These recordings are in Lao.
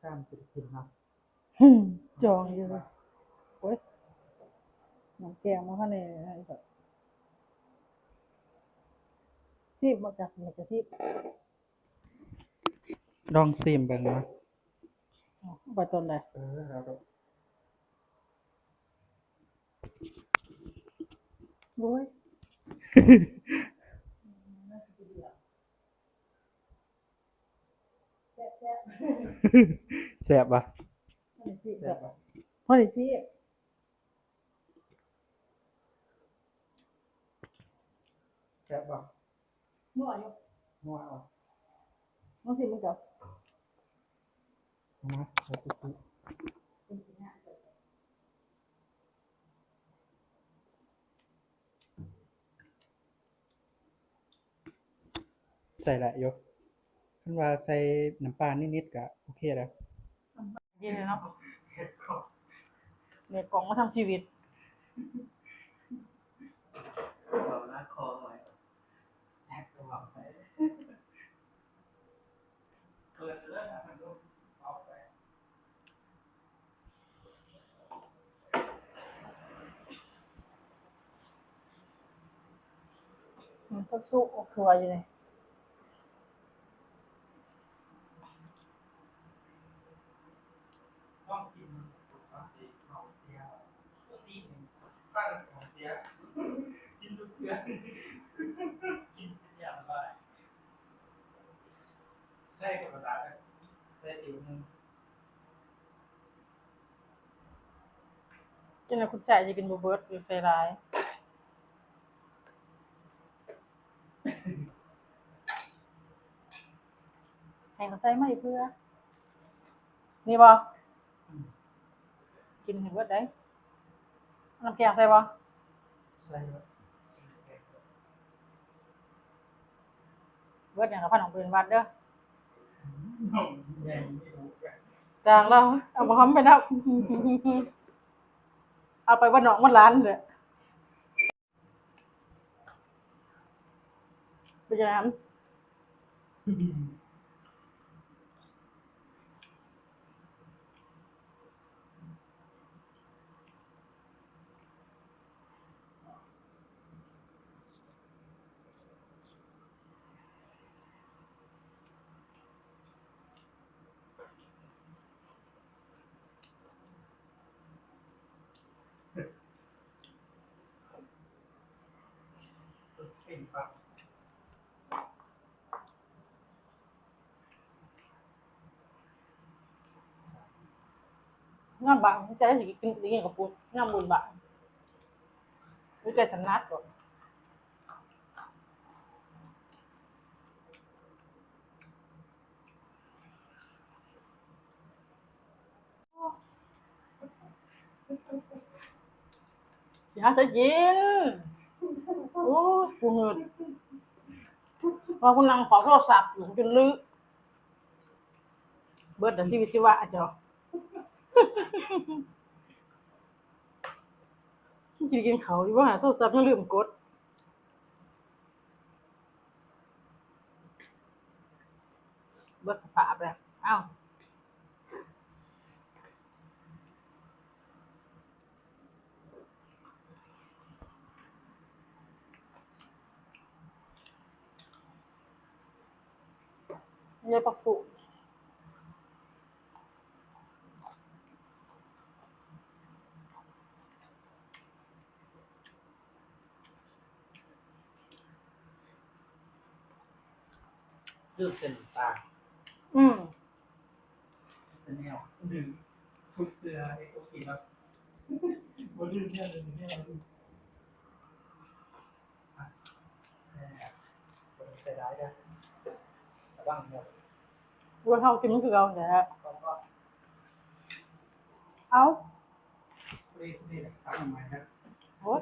ຕາມສິໄດ້ກິນເນາະ. ຈອງຢູ່. ໂອ້ຍ ນ້ຳແກງບໍ່ທັນໄດ້ ຊີມບໍ່ຈັກ ຢາກຈະຊີມ. ລອງຊີມເບິ່ງເນາະ. ເອົາໄປຕອນໃດ? ເອີ ເອົາໂລດ. ໂອ້ຍ ແຊບໆ. ແຊບບໍ່? ພໍໄດ້ຊີບ ພໍໄດ້ຊີບ. ແຊບບໍ່? ນົວຢູ່ ນົວເອົາ ລອງຊີມເບິ່ງກ່ອນ. ເອົາມາ ເອົາໄປຊີມ. ໃສ່ຫຼາຍຢູ່ ຄັນວ່າໃສ່ນ້ຳປານິດໆ ກະໂອເຄແລ້ວ. ເຢັນເນາະ ແດກກ່ອງມາທັງຊີວິດ. ອືມ ຜັກຊູອອກທົ່ວຢູ່ນີ້. ຈັ່ງໃດຄຸນໃຈຊິກິນບໍ່ເບິດ ຫຼືໃສ່ຫຼາຍ. ໃຫ້ເຂົາໃສ່ມາອີກເທື່ອ ນີ້ບໍ່? ອືມ ກິນໃຫ້ເບິດໄດ໋. ເອົານ້ຳແກງໃສ່ບໍ່? ໃສ່. ເບິດຫຍັງກະພານ້ອງໄປເປັນຫວັດເດີ. ຊ່າງລາວ ເອົາບັກຫອມໄປນຳ ເອົາໄປບ້ານນອກບ້ານຫຼານເດີ. ເປັນຈັ່ງໃດ? ຍາມບ້ານ ໃຈຊິກິນ ກິນເຂົ້າປຸ້ນ ຍາມບຸນບ້ານ ໃຈຖະໜັດໂລດ. ຊິຫາໃສກິນ. ໂອ້ຍ ກູຫງຶດ ວ່າກູນັ່ງເຝົ້າໂທລະສັບຢູ່ຈົນລື ເບິດແລ້ວຊີວິດຊີວະເຈົ້າ. ກິນ ກິນເຂົ້າຢູ່ບໍ່ຫາ ໂທລະສັບຍັງລືມກົດ. ເບິດສະພາບແລ້ວ ເອົ້າ. ໃນຜັກຟູ ລືມເສັ້ນນ້ຳຕານ. ອືມ ເສັ້ນແນວ ລືມ ທຸກເທື່ອເຮັດໂອເຄເນາະ ບໍ່ລືມແນວນີ້ແນວນີ້. ເສຍດາຍເດີ ລະວັງເດີ. ໂອ້ຍ ເຮົາກິນມັນຄືເກົ່າແຫຼະ. ເອົາ ໂອ້ຍ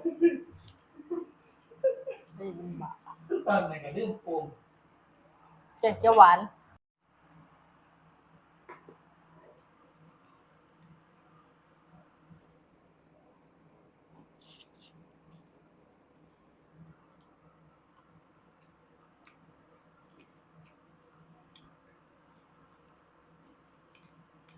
ໄດ້ຍິນບໍ່? ຕອນນັ້ນກະລືມປຸງ ແກງຂຽວຫວານ. ເ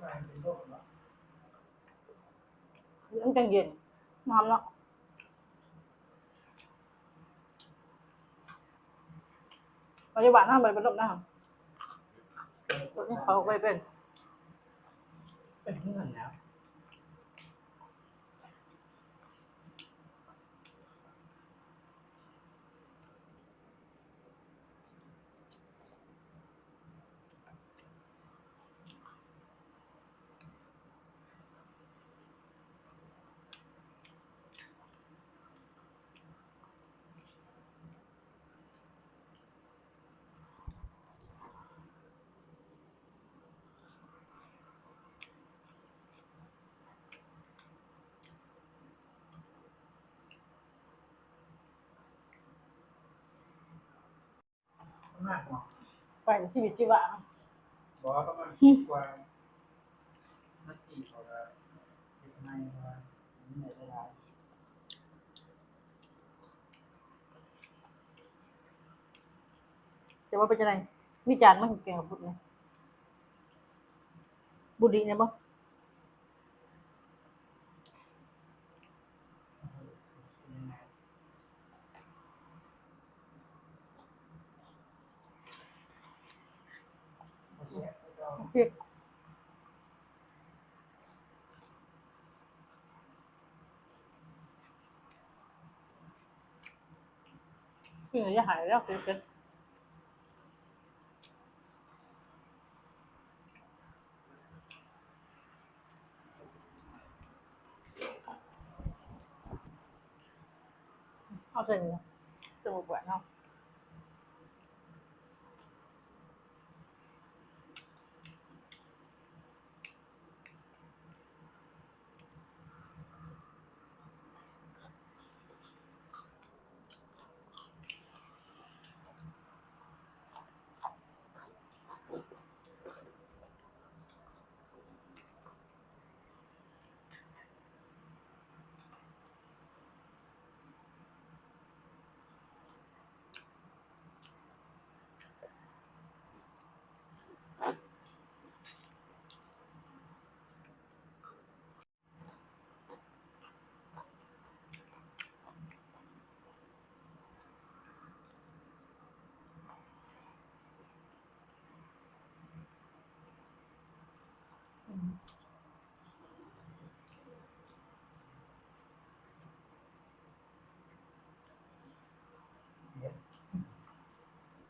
ມັນຈັ່ງເຢັນ ງາມເນາະ. ປັດຈຸບັນເຮົາບໍ່ໄດ້ເປັນລົມນະ ເຂົາໄປເປັນ ເປັນເຮືອນແລ້ວ. ໄປຊີວິດຊີວາ ບໍ່ ກໍມັນດີກວ່າ ມັນດີກວ່າເຮັດໃໝ່ ເພາະວ່າມັນໄດ້ຫຼາຍ. ຈະວ່າເປັນຈັ່ງໃດ ວິຈານມາເຮັດແກງເຂົ້າປຸ້ນນີ້ ບຸດດີແມ່ນບໍ່? ກິນແລ້ວຢ່າໄຫ້ເດີ ເຜັດ. ເອົາໃສ່ນີ້ ໃສ່ໝາກບວບເນາະ.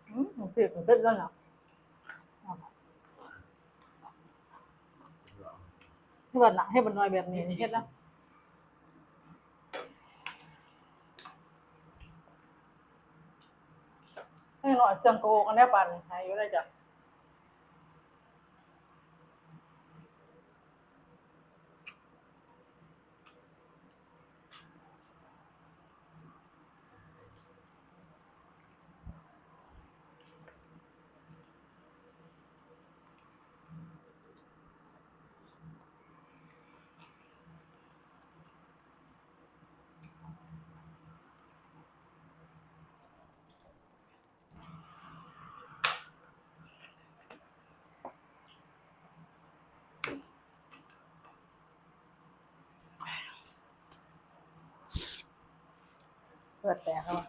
ອືມ ເຜັດ ເຜັດແລ້ວນະ. ເຮັດບັດນະ ເຮັດບັດໜ້ອຍແບບນີ້ ເຮັດນະ. ໃຫ້ນ້ອຍເຄື່ອງໂກກອັນໃດປານນີ້ ໃຫ້ຢູ່ໄດ້ຈ້ະ. ເປີດແຕ່ເຮົາ.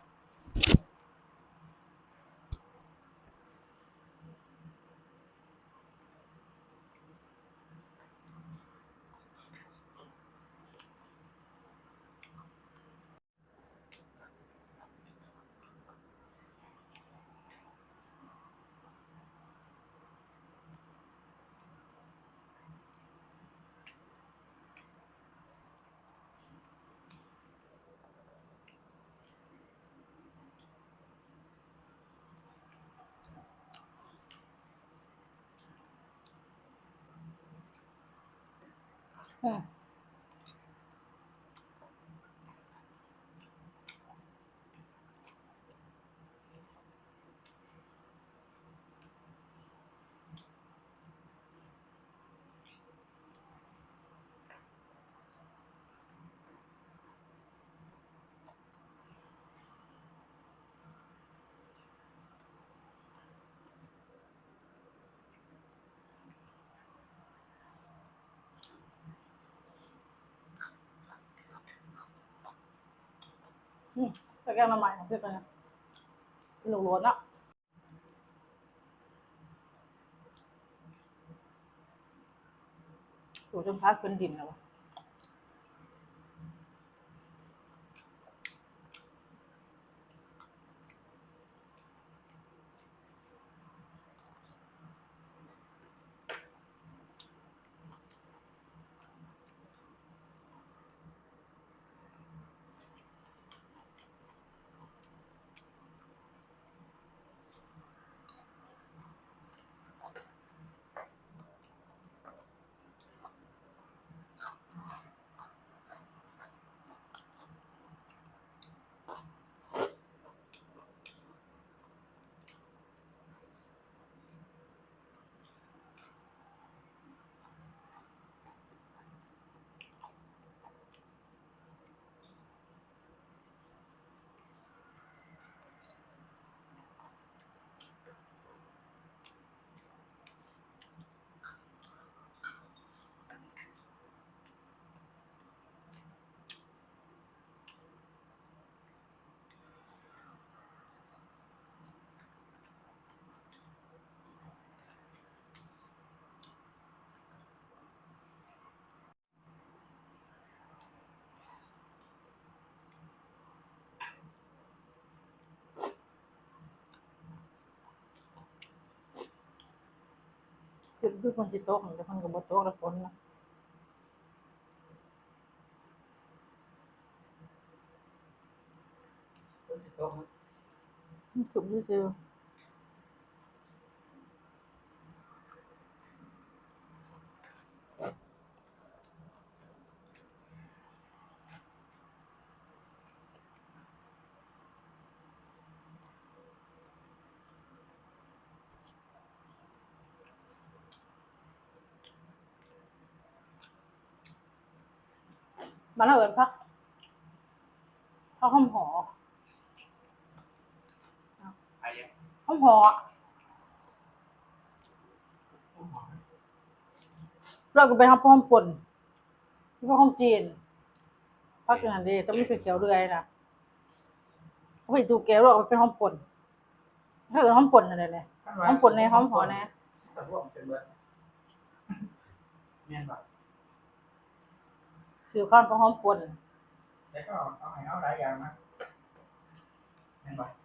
ແກງໜໍ່ໄມ້ ເຜັດ ເປັນລູກໂດດເນາະ. ໂຕຈົນພາຂຶ້ນດິນແລ້ວ. ຄື ຄືຝົນຊິຕົກ ແຕ່ມັນກໍບໍ່ຕົກດອກ ຝົນນະ. ມັນຄຶ້ມຊື່ໆ. ບ້ານເຮົາເອີ້ນຜັກ ຜັກຫອມຫໍ່ ຫອມຫໍ່ ແລ້ວກໍໄປຫາຜັກຫອມປົ່ນ ຜັກຫອມຈີນ ຜັກອັນນັ້ນເດ້ ແຕ່ມັນເປັນຂຽວເລື່ອຍນະ ເອົາໄປຕູ້ແກງ ແລ້ວເອົາໄປຫອມປົ່ນ. ເອີ ຫອມປົ່ນຫັ້ນແຫຼະ ຫອມປົ່ນແດ່ ຫອມຫໍ່ແດ່ ມັນກໍລວມເປັນເບິດ ແມ່ນບໍ່? ຊື່ຄຳວ່າຫອມປົ່ນ ແຕ່ກໍເອົາໃຫ້ເຮົາຫຼາຍຢ່າງນະ ແມ່ນບໍ່?